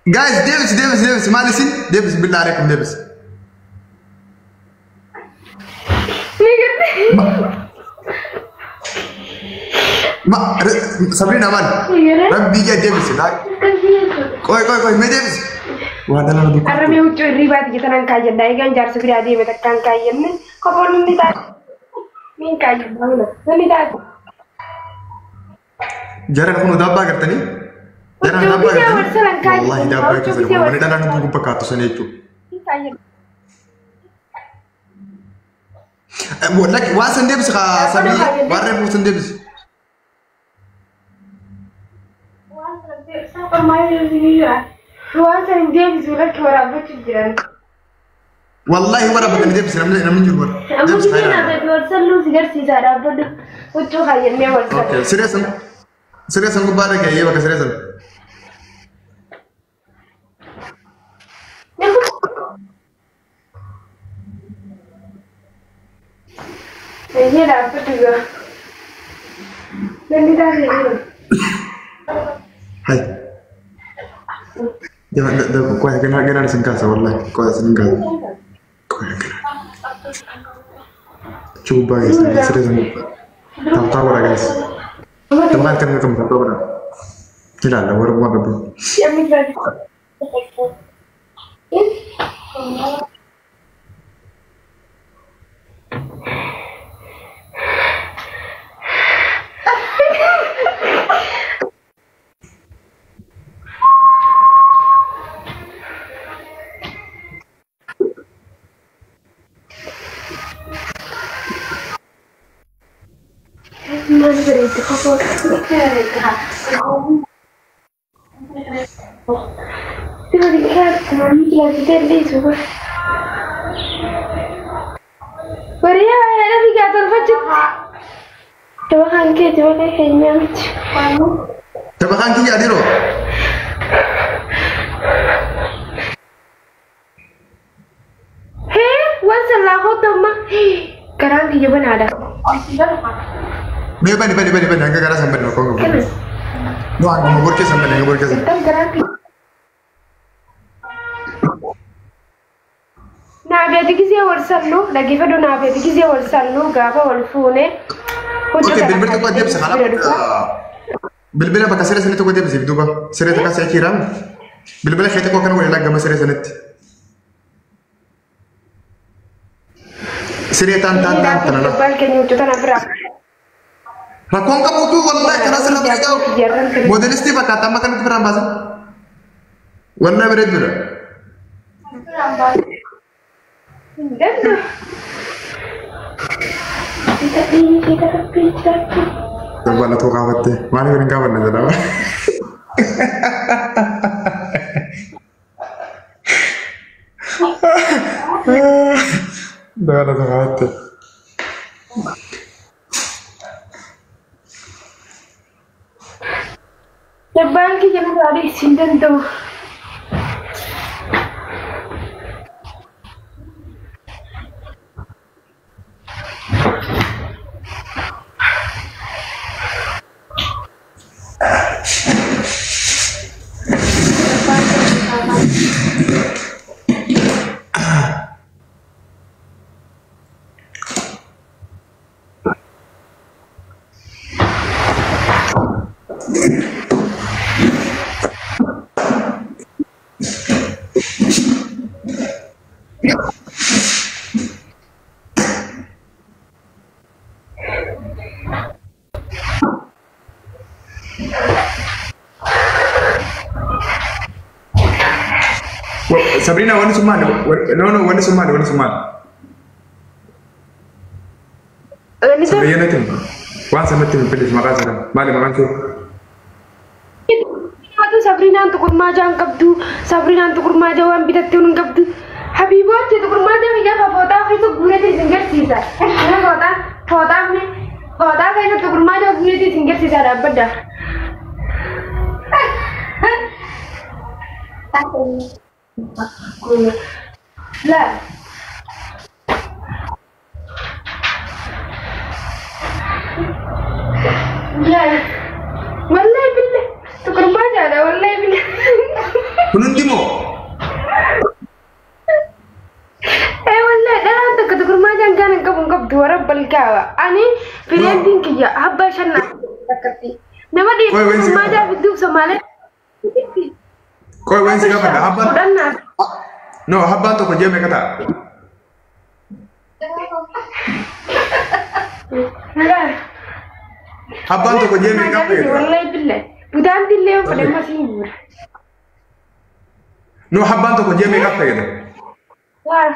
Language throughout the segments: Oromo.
Guys, deebisi, deebisi, deebisi. Maal isin? Deebisi, billaa aleekum, deebisi. Ni garte. Ma, Sabrina maal? Rabbii jaa deebisi. Qoy, qoy, qoy, mee deebisi. Waa dhala dukkaa. Arrabee huccuu hirribaati jetanaan kaayyadha. Egaan jaarsa biraa deeme takkaan kaayyanne kofoon inni taate. Niin kaayyadha huna. Inni taate. Jaran kun daabbaa gartanii? Jaran Huccuu daabbaa gisee gartanii? wal salan Wallahi kaayyadha. daabbaa Huccuu jechuun gisee wal wanni dhalaan hundi gubbaa kaattu sana jechuudha. kaayyadha. Lakki waan san deebisi kaa Dhaabbata Sabrina kaayyadha. waan reefu san deebisi. Waan san hin deebisu lakki waraabbachuuf jiran. Wallahi waraabbatanii deebisi, namni jiru bara. Amma Deebisi gisee haa naaf ilaalu. wal salluu si garsiisaa dhaabbadhu. Huccuu kaayyannee wal Okay, sallu. Siree san gubbaa dhaqee bakka siree san. Eeyyee dhaabbadhu gaa. Namni taate jiru. Hai. Qoy ganaa ganaan isin kaasa, wallahi qoy isin kaasa. Qoy ganaa. Achi gubbaa geessa siree san gubbaa. Taphtaa godha guys. Taphaan kan kam taphtaa godha. Ilaalla warra waan qabu. Namni taate. Maal bareeddi kofoo. Bareeddi haa. Sima xiqqaatti namni filatee dhiisu. Wariyaa yaada fiigaa tolfachuutti. Dabaqaan keeti malee keenyaa miti. Taphaan kiyya adiroo. Hee waan sallaa kootu amma garaan kiyya banaadha. Mee bani, bani, bani, bani, hanga garaa san bani rakkoon qabu. Kana No, hanga borkee san bani, hanga borkee san. Garaan garaan kiyya. Naafeeti gisee wal sallu dhaggeeffadhu, naafeeti gisee wal sallu gaafa wal fuune huccuu Okay, kana bilbila tokko deebisi kaayyatee kanaaf bira dhufa. Bilbila bakka siree sanitti tokko deebisiif duuba. Siree takka see kiiraam. Bilbila kee tokko akkana godhe gama siree sanitti. Siree taan taan taan tana la. Abbaan keenya huccuu tana biraa. Rakkoon qabuutu wallahi karaa sirra bareedaa. Jarran ture. Moodelistii fakkaata amma kanatti biraan baasan. Wallahi bareeduudha. Hin danda'u. Isa dhiisee rabbii jiraachuu. Walla too gaafatte maaliif hin gaafanne jedhama. Walla too gaafatte. Abbaan kiyya narraa dhiisuu hin danda'u. Sabrina, wanni sun maali? No, no, wanni sun maali? Wanni sun maali? Inni sun Sabrina natti himi. Waan san natti himi please, maqaa isaa. Maali maqaan kee? Waatu Sabrinaan tuqurmaa jaan qabdu, Sabrinaan tuqurmaa jaan waan bitattee hin qabdu. Habiibooti tuqurmaa jaan gaafa fooxaa keessa guureetii isin garsiisa. Fooxaa fooxaa fooxaa keessa tuqurmaa jaan guureetii isin garsiisa dhaabbadda. La. La. Wallahi billah. Tuqurmaa jaadha wallahi billah. Kun hundi moo? Ee wallahi dhalaan takka tukurmaajaan gaan hin qabu hin qabdu warra balgaawa. Ani fireentiin kiyya abbaa shan takkatti. Nama Qoy, wayin si tukurmaajaa gaafadha. fidduuf Somaalee. Qoy wayin si gaafadha. Habbaan Fudhannaa. No, habbaan tokko ji'a meeqa ta'a? Habbaan tokko ji'a meeqa fayyada? Wallahi billahi. Budaanti illee yoo fedhe masii hin mura. No, habbaan tokko ji'a meeqa fayyada? Waa.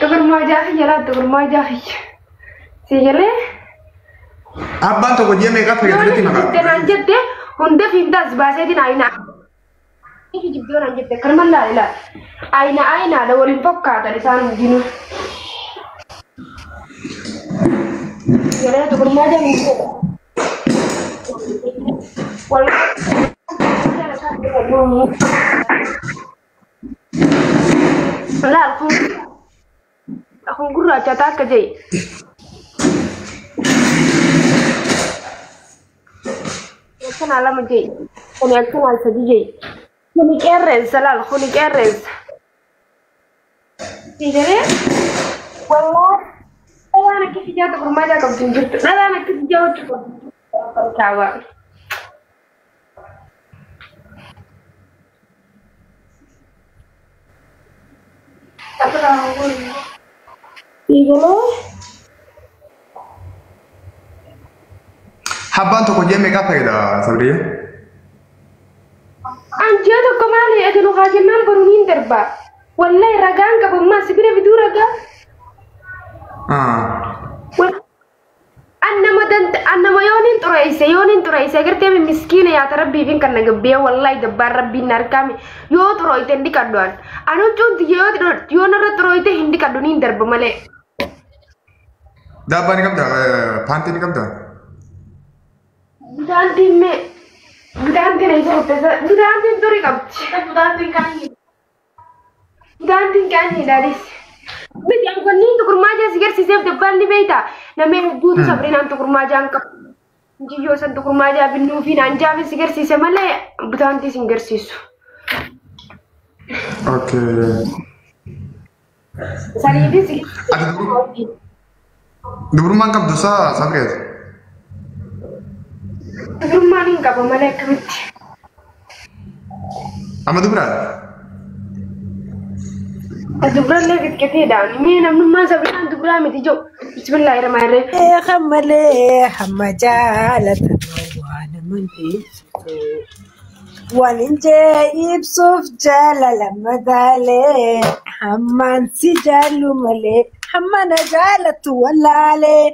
Tukurmaajaa kiyya laa tukurmaajaa kiyya. Si galee? Habbaan tokko ji'a meeqa fayyada natti Yoon maqaa? jibdee jette hunda fiintaas baaseetiin ayina. Jibdee naan jette kanuma laal ilaal. Ayina ayinaadha waliin fakkaatan isaan hundinuu. Galee tukurmaajaa hin jedhu. Laal kun kun gurraacha taakka jee. Akkana lama jee. Kuni akkana sadi jee. Kuni qeerrensa laal kuni qeerrensa. Sigaree wallahi dhalaan akka ijaa tukurmaajaa qabdu hin jirtu. Dhalaan akka ijaa huccuu qabdu hin jirtu. Kaawaa. Sigaree Habbaan tokko ji'a meeqa fayyada Sabriye? Anjaa tokko maali ati nu haa jennaan baruun hin darba. Wallahi ragaan qaba ammaa sibira fiduu ragaa. Annama danta annama yoon hin xureesse agartee miskiina yaata rabbiif kan na gabbee wallahi dabbaan rabbiin na harkaame yoo xuroyte hin dhiqadhu an. An huccuun tiyya yoo narra xuroyte hin dhiqadhu niin darba malee. Daabbaa ni qabdaa? Paantii ni qabdaa? Budaantiin mee budaantiin eessa qopheessa budaantiin xurii qabdi. Budaantiin qaanyiidhaanis. Miti ankoonni tukurmaajaa si garsiiseef dabbaan ni beektaa namni hedduutu sabrinaan tukurmaajaa hin qabu. Injiyyoo san tukurmaajaa binnuu fi naan jaafe si garsiise malee budaantii si hin garsiisu. Okay. Saniifis si Ati dubrummaan qabdu saa Sabriyeeti? Dubrummaan hin qaba malee akkamitti. Amma dubraa? Dubrallee qixqixeedhaan mee namnummaan sabrinaan dubraa miti jiru. Bismillaahi rahmaani rahiim. Malee hamma jaalatamu waan amanteessitu. Waan injee ibsuuf jaalala madaalee hammaan si jaallu malee hamma na jaalattu wallaalee.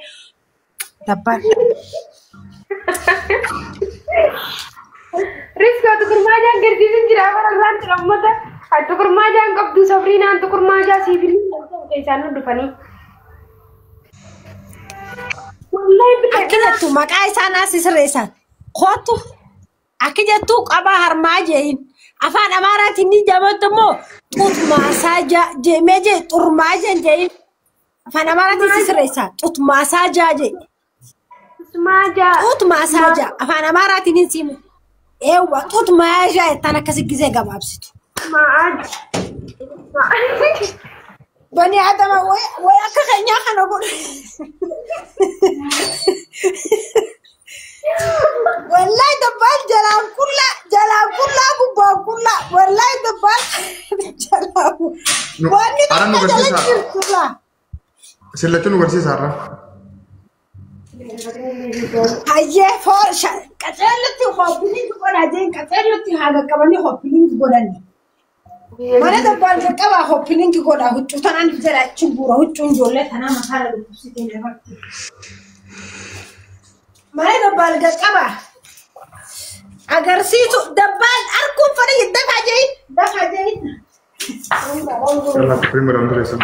Tabbaan. Riskoo tukurmaajaan garsiisin jira afaan irraan jira uummata. Tukurmaajaan qabdu sabrinaan tukurmaajaa siifillee isaan nu dhufanii. Wallahi billahi. Akka jettu maqaa isaan as sirreessan. Kootu akka jettu qabaa harmaa jeeyin. Afaan Amaaraatiin ni jabattu immoo xut maasaajaa jeemee jee xurmaa jeen jeeyin. Afaan Amaaraatiin si sirreessan xut maasaajaa jee. Maajaa. Xut maasaajaa afaan Amaaraatiin hin siimu. Eewwa xut maajaa jettaan akkasi gisee gabaabsitu. Maaj. Bani Adama way akka keenyaa kana godhu. Wallahi dabbaan jalaan qullaa jalaan qullaa gubbaan qullaa wallahi dabbaan jalaan wanni Aran nu takka jala garsiisa. jirtu laa. Sillachuu nu garsiisa har'a. Hayyee foor qaceellotti hoppiliingi godhaa jeen qaceellotti haa qaqqabanii hoppiliingi godhani. Mana dabbaan jalqabaa hoppiliingi godhaa huccuu tanaan jedha achi buura huccuun ijoollee tanaa mataara dhukkubsitee irratti. Mana dabbaan jalqabaa agarsiisu dabbaan arguun fedhi dafaa jee dafaa jee. Yalla prima round reessa.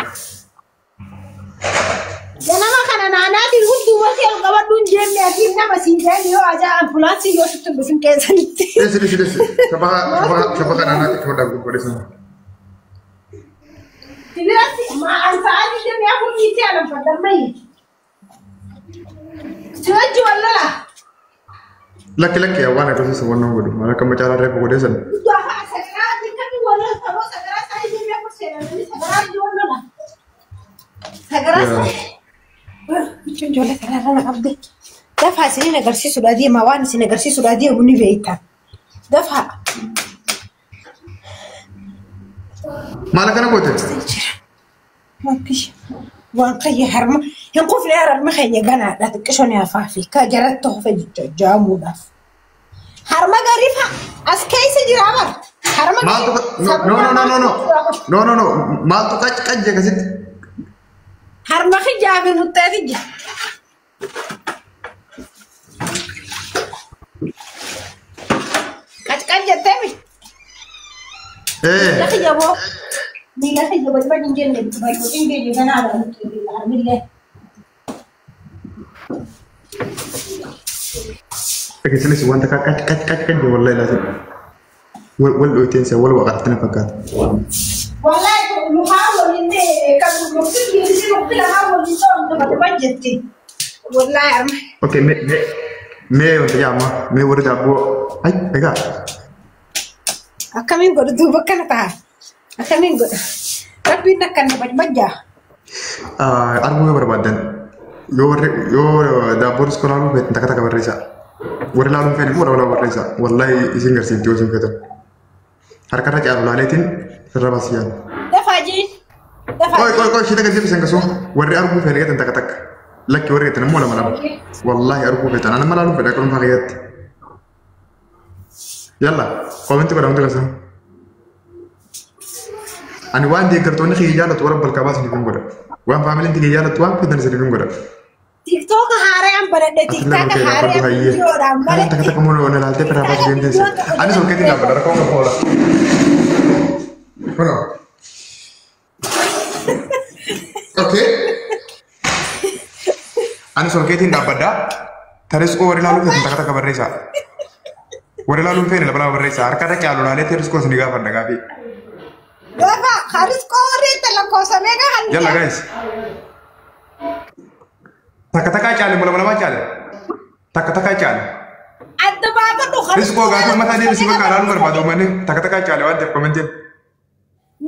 Ganama kana naanaatiin hundumatti ol qabadhuun jenne atiin nama siin jeen yoo ajaa ambulaansii yoo sitti dhufin keessanitti. Dhisi dhisi dhisi. Shabaha shabaha shabaha naanaatti qabadhaa godhesan. Sibiratti ma'aan sa'aatii jennee afur dhiisee alanfadhammayi. Si wajji wallala. Lakki lakki waan agarsiisa waan nama godhu. Maal akka macaalaa reefa godhee sana. Ijoollee kanarra na qabde. Dafaa isiniin agarsiisuudha deema waan isin agarsiisuudha deemu ni beekta. Dafaa. Maal akkana goote? Waan kayya harma hin qufne harma keenya ganaadha xiqqisho ni hafaa fi ka jaratti hofe jaamuudhaaf. Harma gariifa as keessa jira bar. Harma Maaltu no no no no no no no no maaltu qac qac jee akkasitti. Harma kijaa fi muxxee jira. Qac qac jettee mi? Ee. Miila kiyya boo. Miila kiyya bajbaj hin jenne bajbaj hin jenne ganaadha harmillee. Akkasumas wanta qac qac qac qac jee wallahi laatiin. Wal dhooyteen wal waqarratti na fakkaata. Wallahi luhaa waliin kan mukti biirisi mukti lamaa waliin ta'u bajbaj jetti. Wallahi harma. Okay, mee mee mee wanta jaama mee warri daabboo ay egaa Akkamiin godhu duuba akkana ta'a. Akkamiin godha. Rabbiin akkana bajbajjaa. Arguu yoo barbaaddan yoo warri yoo daabboo riskoo laaluu feetan takka takka barreessaa. Warri laaluun feetan immoo lama lama barreessaa. Wallahi isin garsiifti yoo isin feetan. Harkarra caalu laaleetiin sirra baasii yaala. Dafaa jii. Dafaa. Qoy qoy qoy ishee takka isin gasoo warri arguu feetan geetan takka takka. Lakki warri geetan immoo lama lama. Wallahi arguu feetan ana laaluu fedha akka dhuunfaa kiyyaatti. Yalla koomentii godha hundi keessan. Ani waan deeggartoonni kiyya jaalatu warra balqabaa isiniif hin godha. Waan faamiliin kiyya jaalatu waan feetan isiniif hin godha. TikTok haaraan baradhe Asillee TikTok nuti haaraan dhaabbadhu hayyee. viidiyoodhaan Kan takka takka immoo na ilaaltee biraa baasuu deemteessa. Anis ol keetiin dhaabbadha rakkoon qabu oola. Kunoo. Okay. Anis ol keetiin dhaabbadha. Tariskoo warri ilaaluu feetan takka takka barreessaa. Warri ilaaluu hin feene lama lama barreessaa. Harka irra caalu laalee tariskoo isin gaafadha gaafii. Dafa haris qoorri itti lakkoofsamee kan Yalla guys. Takka takka caale moo lama lama caale? Takka takka caale. Adda baafadhu Riskoo gaafii uummataa deebisii bakka ilaaluu barbaadu uummanni takka takka caale waan ta'eef komentiin.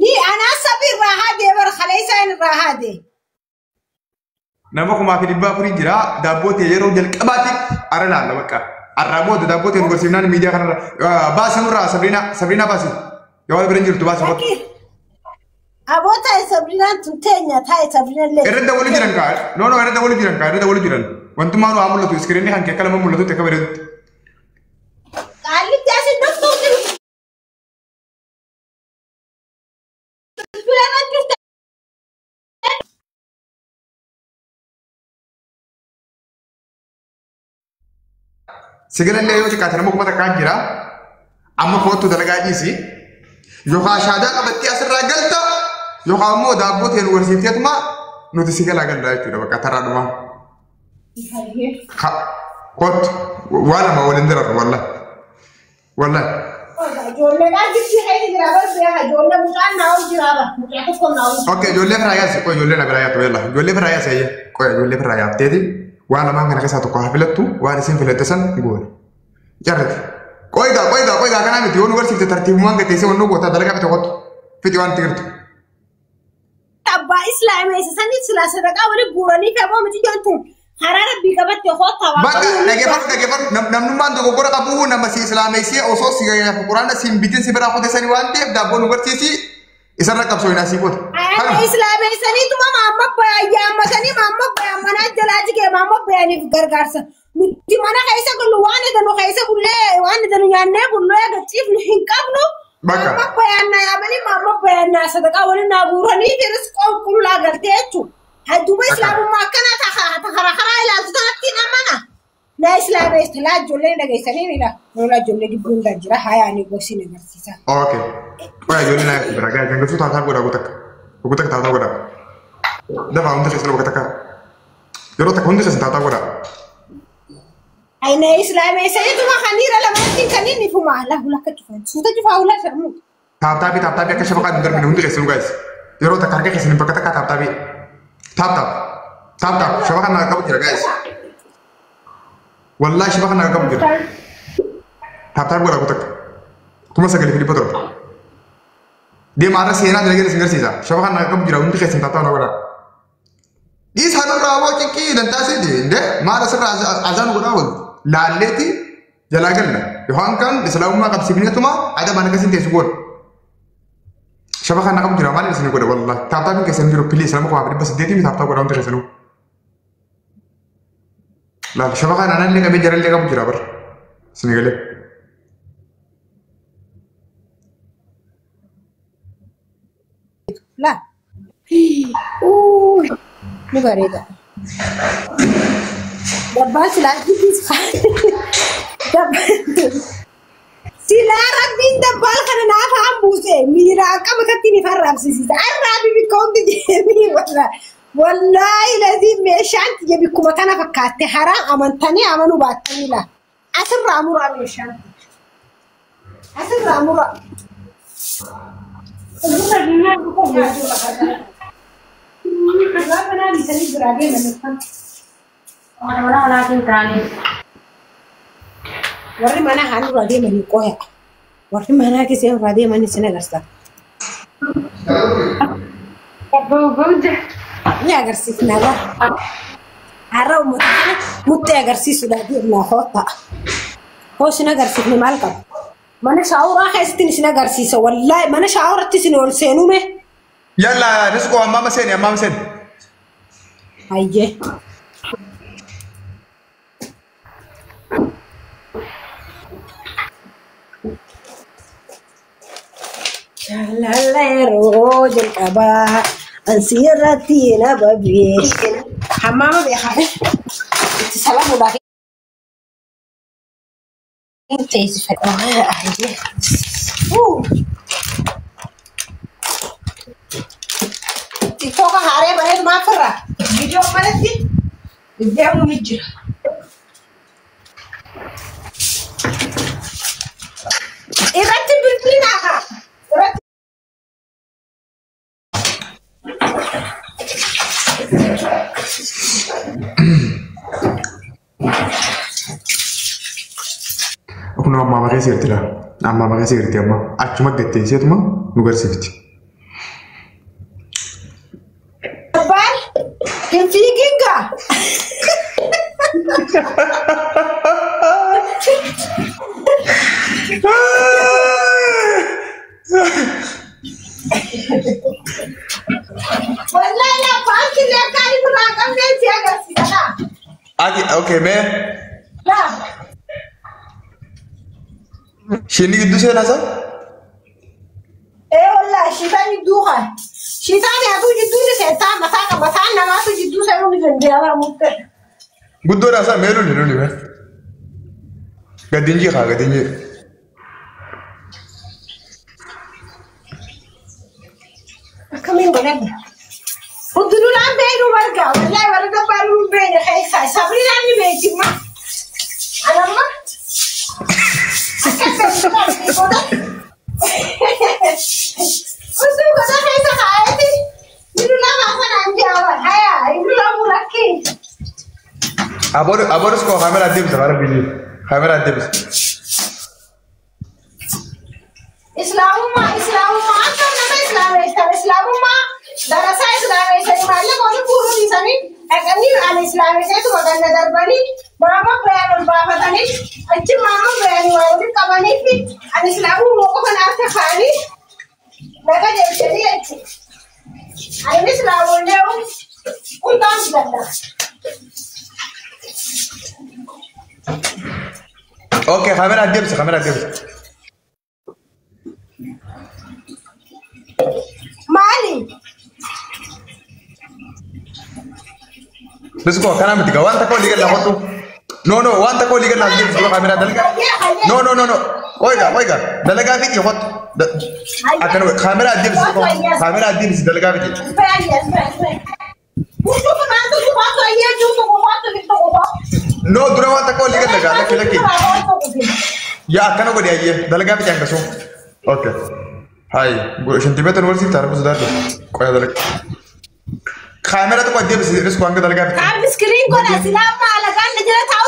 Ni anaa sabi irraa haadee bara kaleessa irraa haadee. Nama 1400 jira daabboo ta'e yeroo jalqabaatti ara laalla bakka. Arraa booda daabboo ta'e nu garsiifnaan miidiyaa kanarra baasi nurraa Sabriina Sabriina baasi. Yoo wal bira hin jirtu baasi qotu. Aboo taa'e Sabrinaan tun teenya taa'e Sabrinaan lee. Irra dawwalu jiran kaa no no irra dawwalu jiran kaa irra dawwalu jiran. Wantummaa nu haa mul'atu iskiriinni kan kee akka lama mul'atutti akka bareedutti. Qaallitti asin dhuftuu jiru. Bilbilarra jirte. Sigalallee yoo xiqqaate nama 1000 jira. Amma kootu dalagaa dhiisi. Yookaan shaadaa qabattee asirraa galta yookaan immoo daabboo ta'e nu garsiifteetuma nuti sigalaa galla jechuudha bakka tarraa dhumaa. Kootu waa lama waliin dirarra wallahi. Wallahi. Ijoolleedhaan gidduu keessa jira bar beeka ijoollee mucaan naa ol jira bar mucaa tokko naa ol. Okay, ijoollee biraa yaasi. Qoy ijoollee na biraa yaattu yalla. Ijoollee biraa yaasi ayyee. Qoy ijoollee biraa yaatteeti. Waan lamaan kana keessaa tokko haa filattu waan isin filatte san goone. Jarrati. Qoy gaa qoy gaa qoy gaa kanaa miti yoo nu garsiifte tartiibumaan gateessee waan nu goota dalagaa fite kottu. Fiti waan itti jirtu. Abbaa islaameessa saniif silaa sadaqaa wali guuranii fi aboo miti joontuun karaa rabbii qabatte hoota waan Bakka dhageeffadhu dhageeffadhu namnummaan dogoggora qabu nama si islaameessee osoo si quraana si hin bitin si biraa kutesanii waan ta'eef daabboo nu garsiisi isarra qabsoo hin asii qotu. Ana islaameessaniituma maamma yaammatanii maamma manaa jalaa jigee maamma bayaniif gargaarsa. Nuti mana keessa bullu waan edanu keessa bullee waan edanu nyaannee bullee gachiifnu hin qabnu. Bakka. Maamma bayannaa yaamanii maamma bayannaa sadaqaa waliin naa guuranii fi risqoon qullaa galtee jechuudha. Hadduuba islaamummaa akkanaa karaa karaa ilaaltu tanatti amana. Na islaameessa laa ijoollee dhageessanii miidha. Lola ijoollee gidduu hundaa jira hayaanii gosi agarsiisa. Okay. Qoy ijoollee na bira gaa gangasuu taataa godha guutakka. Guutakka taataa godha. Dafaa hundi keessan bakka takka. Yeroo takka hundi keessan taataa godha. Aina islaameessaniituma kaniira lamatti kan inni fuma lahu lakka cufan. Suuta cufaa ulaa sharmu. Taaptaabii taaptaabii akka shafaqaa hin darbine hundi keessan guys. Yeroo takka harka keessan bakka takka taaptaabii. Taap taap. Taap taap. Shafaqaa naa qabu jira guys. Wallahi shafaqaa naa qabu jira. Tap tap godhaa kutakka. 9,700. Deema har'a seenaa dalagee isin agarsiisa. Shaba kan qabu jira hundi keessan tap tap na godhaa. Dhiisaa nurraa boo cinqii dantaa seeti. Indee maal asirraa azaan godhaa oolu. Laalleeti jalaa galla. Yookaan kan islaamummaa qabsiifneetuma adabaan akkasiin teessu goona. Shaba kan qabu jira maal isin godha wallahi. Tap tapiin keessan jiru please nama 1800 tap tap godhaa hundi keessanuu. Laal shaba kan anallee qabee jarallee qabu jira bara. Isin galee. La. Ni bareeda. Dabbaa silaa silaa rabbiin dabbaa kana naaf haan buuse miiraan qaba katti ni farraabsisiisa. Arraabi bikka hundi jeemii wallaahi lazii meeshaan tiyya bikkuma kana fakkaatte haraa amantanii amanuu baattanii laa. Asirraa muraa meeshaan. Asirraa muraa. Warri mana haan irraa deemanii qoya. Warri manaa keessa irraa deemanii sin agarsiisa. Ni agarsiifna irra. Har'a uummata kana muttee agarsiisuudhaaf deemnaa hoota. Hoo sin agarsiifne maal qaba? Mana shaaworaa keessatti isin agarsiisa. Wallaahi mana shaaworatti isin ol seenume. Yalla risqoo ammaama seeni ammaama seeni. Hayyee. Jaalala yeroo jalqabaa ansi irratti na babee. Hammaama beekaa itti salamuudhaaf teessifadha. Hayyee. TikTok haaree bareedu maafirra viidiyoo manatti deemu ni jira. Irratti bilbilin haa. Irratti Kun ammaa maqee seerti laa. Ammaa maqee seerti amma. Achuma gatteesseetuma nu garsiifti. Baal hin fiigin gaa. Wallahi laa baankii akka ani birraa qabnee si agarsiisa laa. Ati okay mee Laa. shinni gidduu seenaa isaa? Ee wallahi shiitaan jidduu haa. Shiitaan aduu jidduu ni seentaa mataa qaba. Mataan namaatu jidduu seenuu ni danda'a bara murtee. Guddoodha isaa mee luli luli mee. Gadi hin haa gadi hin jii. Akkamiin godhadha? Hundinuu beeynu marga. Wallahi warra dabbaaluu hin beekne keessaa. Sabrinaan ni beektimma. Anamma. Akka beektu godha. Hunduu godha keessa kaa'eeti. Inni lama kanaan jaaban. Hayaa inni lamu rakkee. Aboodus koo kaameraa deebisa bara biyyi. Kaameraa deebisa. Islaamummaa islaamummaa akka nama islaameessan islaamummaa darasaa islaameessanii maallaqa waliin guuruun isaanii dhaqanii ani islaameesseetuma ganna darbanii maama bayaan ol baafatanii achi maama bayaan waa waliin qabanii fi ani islaamummaa qofa naaf kaa'anii naqa jechanii jechuudha. Ani islaamullee hundaan filadha. Okay kaameraa deebisa kaameraa deebisa. Maali? Risqoo kana miti gaa waan takka walii galla hodhu. No no waan takka walii galla deebisa dura kaameraa dalagaa. No no no no. Qoyga qoyga dalagaa fixi hodhu. Akkana kaameraa deebisa kaameraa deebisi dalagaa fixi. No dura waan takka walii galla gaa lakki lakki. Yaa akkana godhi ayyee dalagaa fixi hangasuu. Okay. Hai, shantibeeta nu barsiifta arba sodaadhu. Qoya dalagaa. Kaameraa tokko deebisi risqoo hanga dalagaa fixi. Qaamni iskiriin godha silaa maalagaan na jala taa'u.